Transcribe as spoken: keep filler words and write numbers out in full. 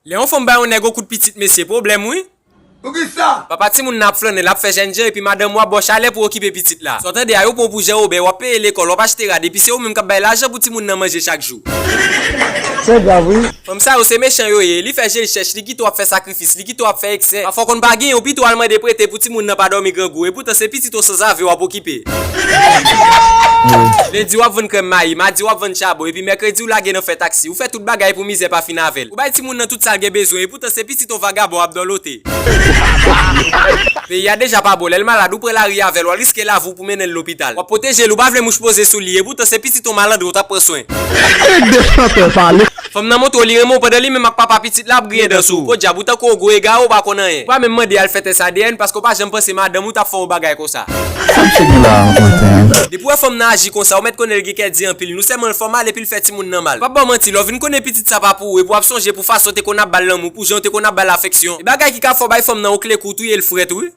Lè yon fanm bay yon nèg yon kout pitit, mesye, pwoblèm wi. Poukisa? Papa timoun nan ap flannen, l ap fè jènjan, epi madanm ou ap ba w chalè pou okipe pitit la. Sa w tande a, yo pran w pou Jan Wobè, w ap peye lekòl, w ap achte rad, epi se ou menm k ap bay lajan pou timoun nan manje chak jou. Se grav wi. Fanm sa yo se mechan yo ye, li fè je l chèch, li kite w ap fè sakrifis, li kite w ap fè eksè. Pafwa w konn pa genyen, ou pito al mande prete pou timoun nan pa dòmi grangou, epoutan se pitit ou sanzave w ap okipe. Lendi w ap vann krèm mayi, madi w ap vann chabon, epi mèkredi w lage nan fè taksi. Ou fè tout bagay pou mizè pa fin avè l. Ou bay timoun nan tout sa l gen bezwen, epoutan se pitit yon vagabon ap dòlote. Peyi a deja pa bon, lè l malad, ou pran lari avè l, w al riske lavi w pou mennen l lopital. W ap pwoteje l, ou pa vle mouch poze sou li, epoutan se pitit yon malandren w t ap pran swen. Kèk de chantè pale. Fanm nan montre w li renmen w pandan li menm ak papa pitit la ap griyen dan sou ou. Podyab, ou tankou yon gwo egare, ou pa konn anyen. Ou pa menm mande al fè tès A D N paske w pa janm panse madanm ou t ap fè yon bagay konsa. Sa m te gen la an maten an? Depi w wè fanm nan aji konsa, ou mèt konnen l gen kè di anpil. Nou sèman l fè w mal epi l fè timoun nan mal. M p ap ba w manti, lè w vin konnen pitit sa pa pou ou, epi w ap sonje pou fason w te konn ap ba l lanmou, pou jan w te konn ap ba l afeksyon. E bagay ki ka fè w bay fanm nan yon kle kou, touye l frèt wi.